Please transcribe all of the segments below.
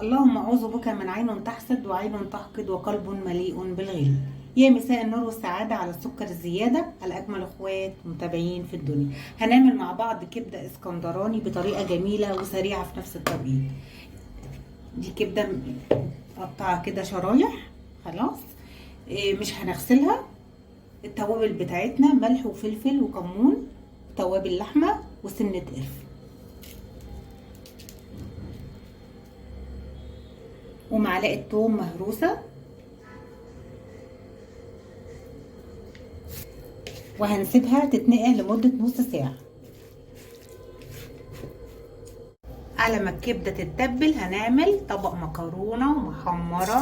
اللهم أعوذ بك من عين تحسد وعين تحقد وقلب مليء بالغل. يا مساء النور والسعادة على السكر الزيادة، على أجمل أخوات متابعين في الدنيا. هنعمل مع بعض كبدة اسكندراني بطريقة جميلة وسريعة في نفس التوقيت. دي كبدة مقطعة كده شرايح، خلاص مش هنغسلها. التوابل بتاعتنا ملح وفلفل وكمون، توابل لحمة وسنة قرفة، ومعلقة توم مهروسة، وهنسيبها تتنقع لمدة نص ساعة. على ما الكبدة تتبل هنعمل طبق مكرونة محمرة،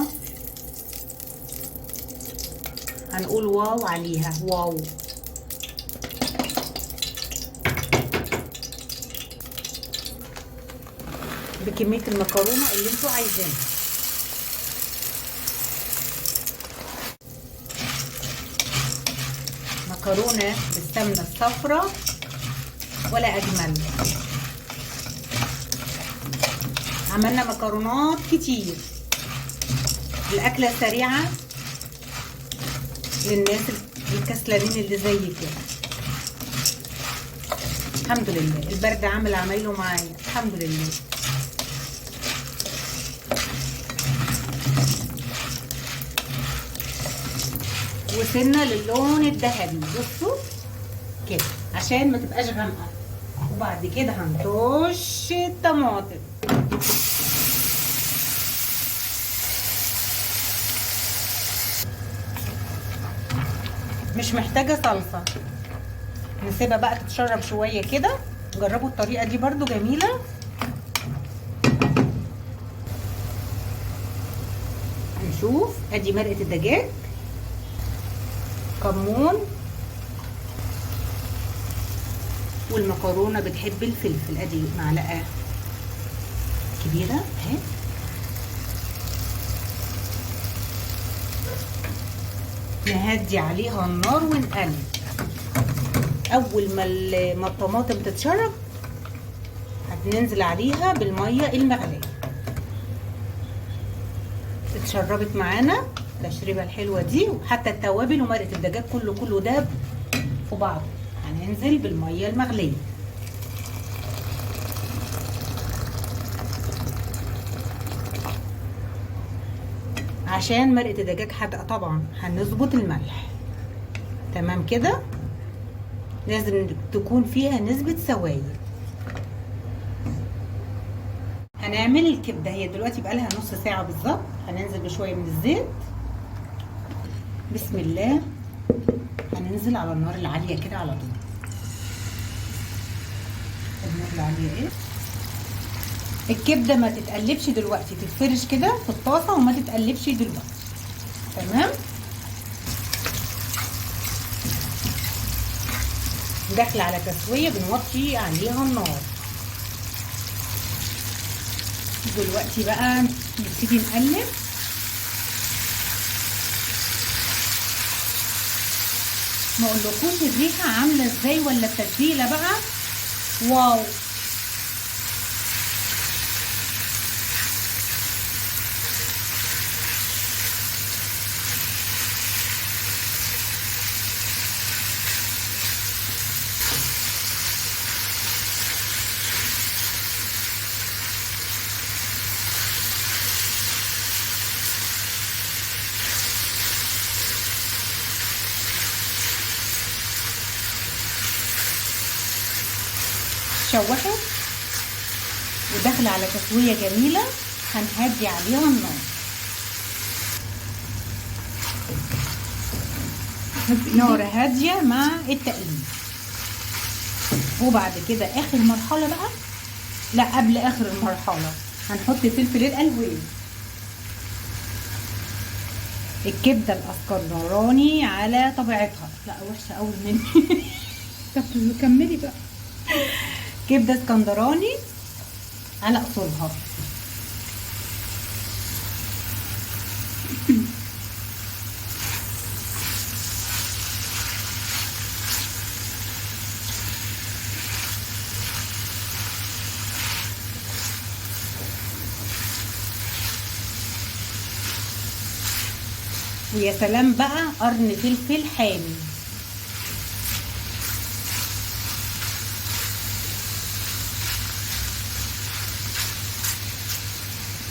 هنقول واو عليها، واو. بكمية المكرونة اللي انتوا عايزينها. مكرونة بالسمنة الصفراء ولا أجمل. عملنا مكرونات كتير. الأكلة سريعة للناس الكسلانين اللي زي كده. الحمد لله البرد عامل عمايله معايا، الحمد لله. وصلنا للون الذهبي، بصوا كده عشان ما تبقاش غامقه. وبعد كده هنطش الطماطم. مش محتاجه صلصه، نسيبها بقى تتشرب شوية كده. جربوا الطريقة دي برضو جميلة. هنشوف ادي مرقه الدجاج، كمون، والمكرونه بتحب الفلفل، ادي معلقه كبيرة اهي. نهدي عليها النار ونقلب. اول ما الطماطم تتشرب هننزل عليها بالمية المغليه. اتشربت معانا التشريبه الحلوة دي، وحتى التوابل ومرقه الدجاج كله ده في بعضه. هننزل بالمية المغليه. عشان مرقه الدجاج حادقه طبعا هنظبط الملح. تمام كده، لازم تكون فيها نسبه سوائل. هنعمل الكبده، هي دلوقتي بقالها نص ساعة بالظبط. هننزل بشوية من الزيت، بسم الله. هننزل على النار العالية كده على طول. النار العالية ايه؟ الكبده ما تتقلبش دلوقتي، تتفرش كده في الطاسه وما تتقلبش دلوقتي. تمام. داخله على تسويه، بنوطي عليها النار. دلوقتي بقى نبتدي نقلب. ما اقولكوش الريحة عامله ازاي ولا التتبيله بقى، واو. شوحت وداخله على تسويه جميلة، هنهدي عليها النار. نار هادية مع التقليب. وبعد كده اخر مرحلة بقى، لا قبل اخر المرحلة هنحط فلفل الالوان. الكبده الاسكندراني على طبيعتها، لا وحشة قوي مني. طب كملي بقى. كبده اسكندراني على اصولها. ويا سلام بقى قرن فلفل حامي.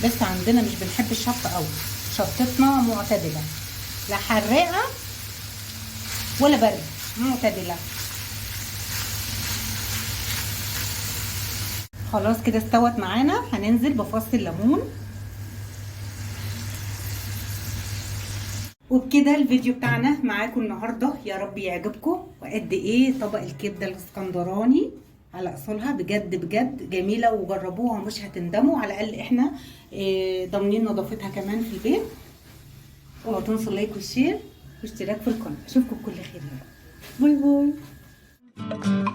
بس عندنا مش بنحب الشطه قوي، شطتنا معتدلة، لا حراقه ولا برد، معتدلة. خلاص كده استوت معانا. هننزل بفص الليمون. وبكده الفيديو بتاعنا معاكم النهارده، يا رب يعجبكم. وقد ايه طبق الكبده الاسكندراني على اصولها، بجد بجد جميلة، وجربوها ومش هتندموا. على الاقل احنا ضامنين نظافتها كمان في البيت. اوعوا تنسوا ال like وال share واشتراك في القناة. اشوفكم بكل خير يا رب. bye bye.